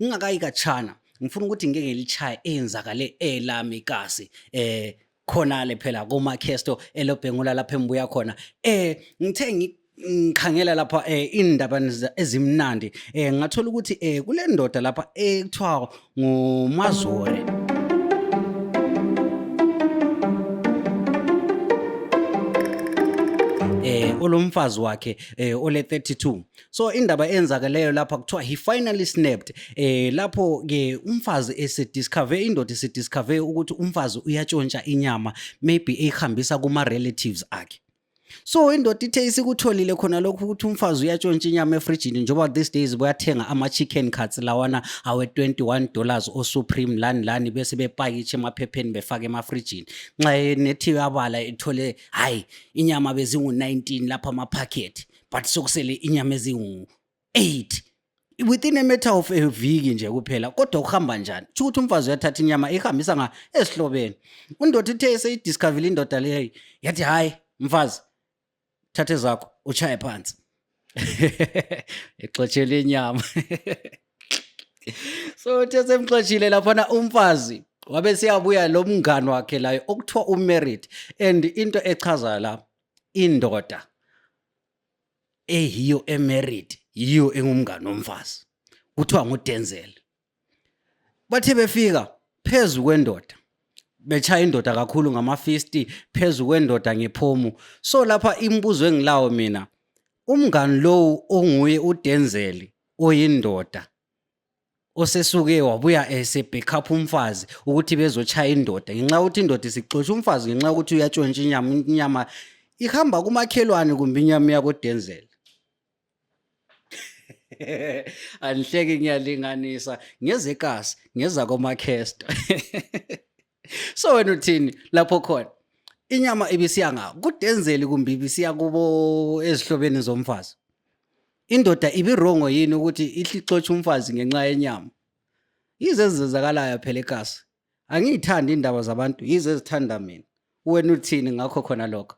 ngingakayi katshana ngifuna ukuthi ngike ngilichaye eyenzakale elami ikasi khonale phela kuMakhesto eLobhengula lapha engibuya khona. Ngithe ngikhangela lapha iy'ndaba ezimnandi ngathola ukuthi kule ndoda lapha ekuthiwa nguMazore. Olomfazi wakhe ole 32. So indaba eyenzakeleyo lapha kuthiwa he finally snapped lapho ke umfazi esediscover, indoda esediscover ukuthi umfazi uyatshontsha inyama, maybe eyihambisa kuma relatives akhe. So indoda ithe isikutholile khona lokho ukuthi umfazi uyatshontsha inyama efrijini, njengoba these days bayathenga ama-chicken cuts lawana awe-$21 o-Supreme lani bese bepakishe emaphepheni befake emafrijini. Nxa nethiwe abala ethole hayi inyama bezingu-19 lapha amaphakhethi, but sokusele inyama ezingu-8 within a matter of a viki nje kuphela. Kodwa kuhamba njani? Kusho ukuthi umfazi uyathatha inyama ihambisa esihlobeni. Indoda ithe seyidiscoverile indoda leyo yathi hayi mfazi thathe zakho uchaye phansi. Exoshele inyama. So uthe semxoshile laphana umfazi wabe siyabuya lo mngani wakhe layo okuthiwa uMerit, and into echaza la indoda eyiyo eMerit yiyo engumngani womfazi kuthiwa nguDenzel. Bathe befika phezu kwendoda bechaya indoda kakhulu ngama-50 phezu kwendoda ngephomu. So lapha imibuzo engilawo mina, umngani lowu onguye uDenzel oyindoda osesuke wabuya esebackup umfazi ukuthi bezochaya indoda ngenxa ukuthi indoda isixotsha umfazi ngenxa ukuthi uyatshontsha inyama ihamba kumakhelwane kumbe inyama yakoDenzel. Anihleki ngiyalinganisa ngezekasi ngeza koMakhesto. So wena uthini lapho khona? Inyama ibisiya ngako kuDenzel kumbe ibisiya kubo ezihlobeni zomfazi? Indoda ibirongo yini ukuthi ihlixotsha umfazi ngenxa yenyama? Yize ezenzakalayo phela ekasi. Angiyithandi indaba zabantu, yize ezithanda mina. Wena uthini ngakho khona lokho?